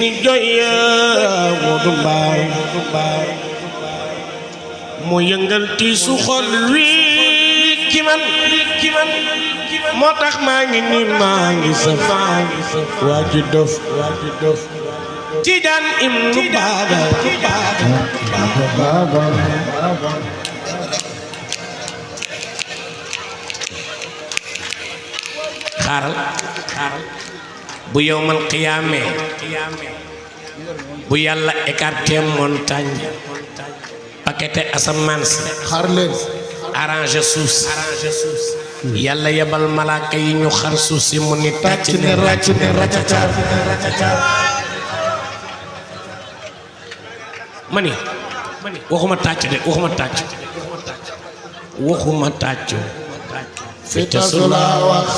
joya Modou Mbaye mu yëngal tiisu xol wi ki man moo tax maa ngi ni maa ngi sa waaju dof Tijaan ibnu Baba xaaral bu yowmal qiyaame bu yàlla écarté montagne paqueté asamaan si xar leen arrangé suuf si yàlla yebal malaaka yi ñu xar suuf si mu ni tàcc ne ràcc ne ràccaca ma ni waxuma tàcc de waxuma tàcc fita su laa wax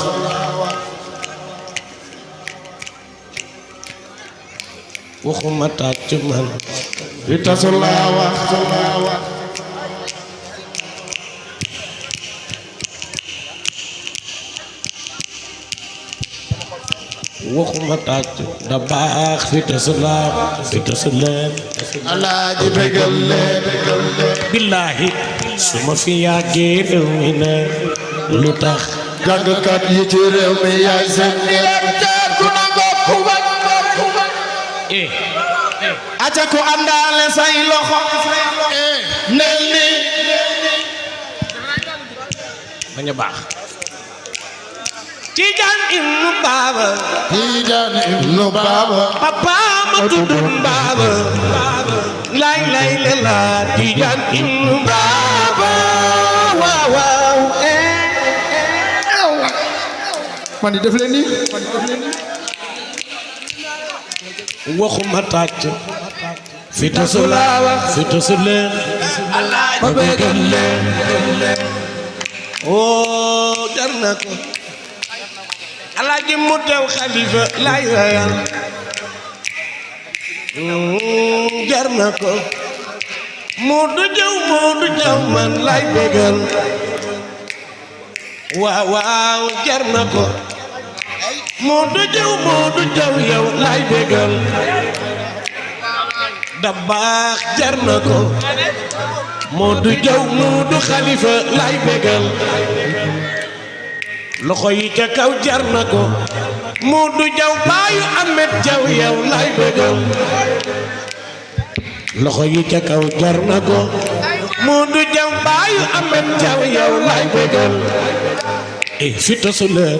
waxuma tàcc man fita su laa wax waxuma tàcc da baax fita su leen alaaji bégal leen billaahi su ma fi yàggee réew mi ne lu tax jàngkat yi ci réew mi yaay seen directeur ku nangoo ku bañ aca ku àndaale say loxo nel ni bañ a baax Tijaan ibnu Baba Tijaan ibnu Baba papa ma tuddul Baba lay la Tijaan ibnu Baba waaw man di def leen ni waxuma tàcc fita su laa wax fita su leen ma bégal leen oo jar na ko alaaji mu teew xalifa lay rayal jar na ko Modou Diaw man lay bégal waaw jar na ko Modou Diaw yow lay bégal da baax jar na ko Modou Diaw Modou Khalifa lay bégal loxo yi ca kaw jar na ko Modou Diaw baayu Ahmed Diaw yow lay bégal loxo yi ca kaw jar na ko Modou Diaw baayu Ahmed Diaw yow lay bégal fita su leen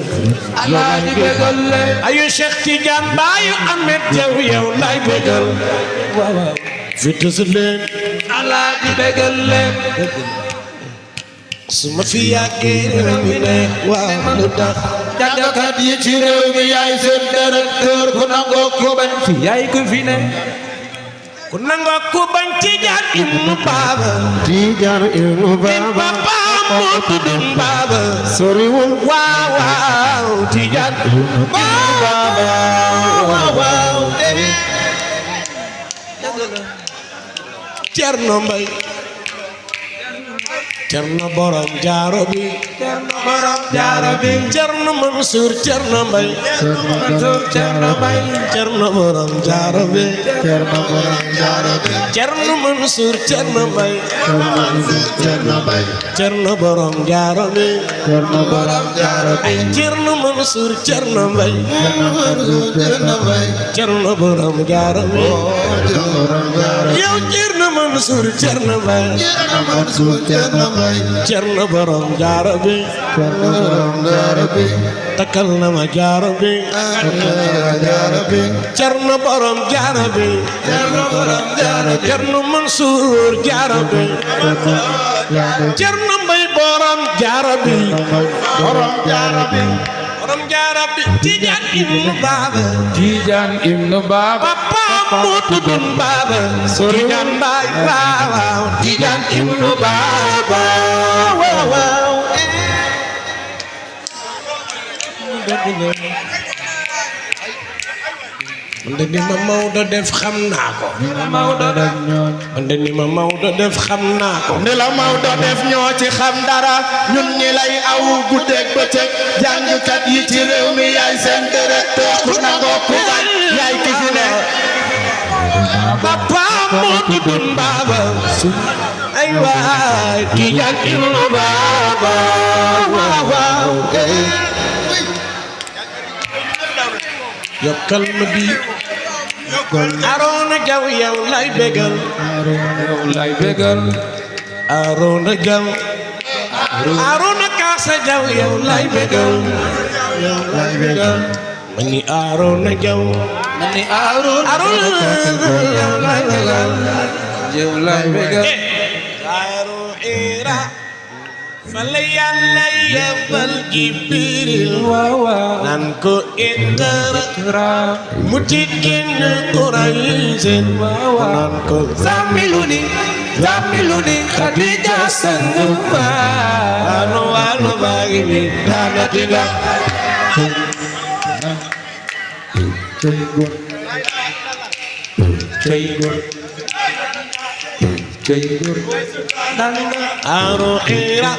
alaaji bégal leen ayu Cheikh Tidiane baayu Ahmed Diaw yow lay bégal fita su leen alaaji bégal leen su ma fi yàggee réew mi ne waaw lu tax jàngkat yi ci réew mi yaay seen directeur ku nangoo ku bañ fi yaay ku fi ne ku nangoo ku bañ Tijaan ibnu Baba Tijaan ibnu Baba papa moo tuddul Baba soriwul waaw Tijaan ibnu Baba waaw Cerno Mbay Cerno borom jaaro bi Cerno Mansour Cerno Mbay Cerno borom jaaro bi Cerno Mansour Cerno Mbay Cerno borom jaaro bi Cerno Mansour Cerno Mbay Cerno borom jaaro bi yow Cerno Mansour Cerno Mbay Cerno borom jaaro bi takkal na ma jaaro bi Cerno borom jaaro bi Cerno Mansour jaaro bi Cerno Mbay borom jaaro bi borom jaaro bi Tijaan ibnu Baba papa moo tuddul Baba Tijaan Mbay waaw Tijaan ibnu Baba waaw man de ni ma Maodo def xam naa ko man de ni ma Maodo def xam naa ko ni la Maodo def ñoo ci xam dara ñun ñi lay aw guddeeg bëccëg jàngkat yi ci réew mi yaay seen directeur ku nangoo ku bañ yaay ki fi ne papa moo tuddoon baaba ay waay ki jàkkiru baaba waaw waaw yokkal ma bi Arona Jaw yow lay bégal Arona Jaw Arona Kaasa Jaw yow lay bégal mani Arona Jaw mani Arona Jaw lay bégal Saaru Ira fala Yàlla yebal Jibril nan ko Iqra mu tiggin Quraysh nan ko zamiluni Khadija sanguma walo bagi ni dana tiga Aro Ira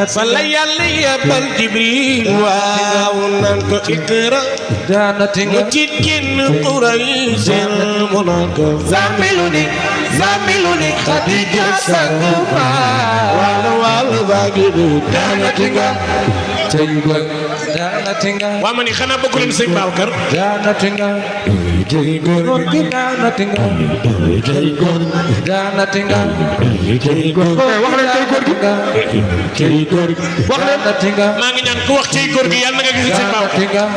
fala Yàlla yebal Jibril waaw nan ko Iqra mu tiggin Quraysh nan ko zamiluni Khadija sanguma walo bagi ni dana tiga waa ma ni xanaa bëgg leen sëñ Babacar Dana tinga maa ngi ñaan ku wax ci góor gi yàlla na nga gis sëñ Babacar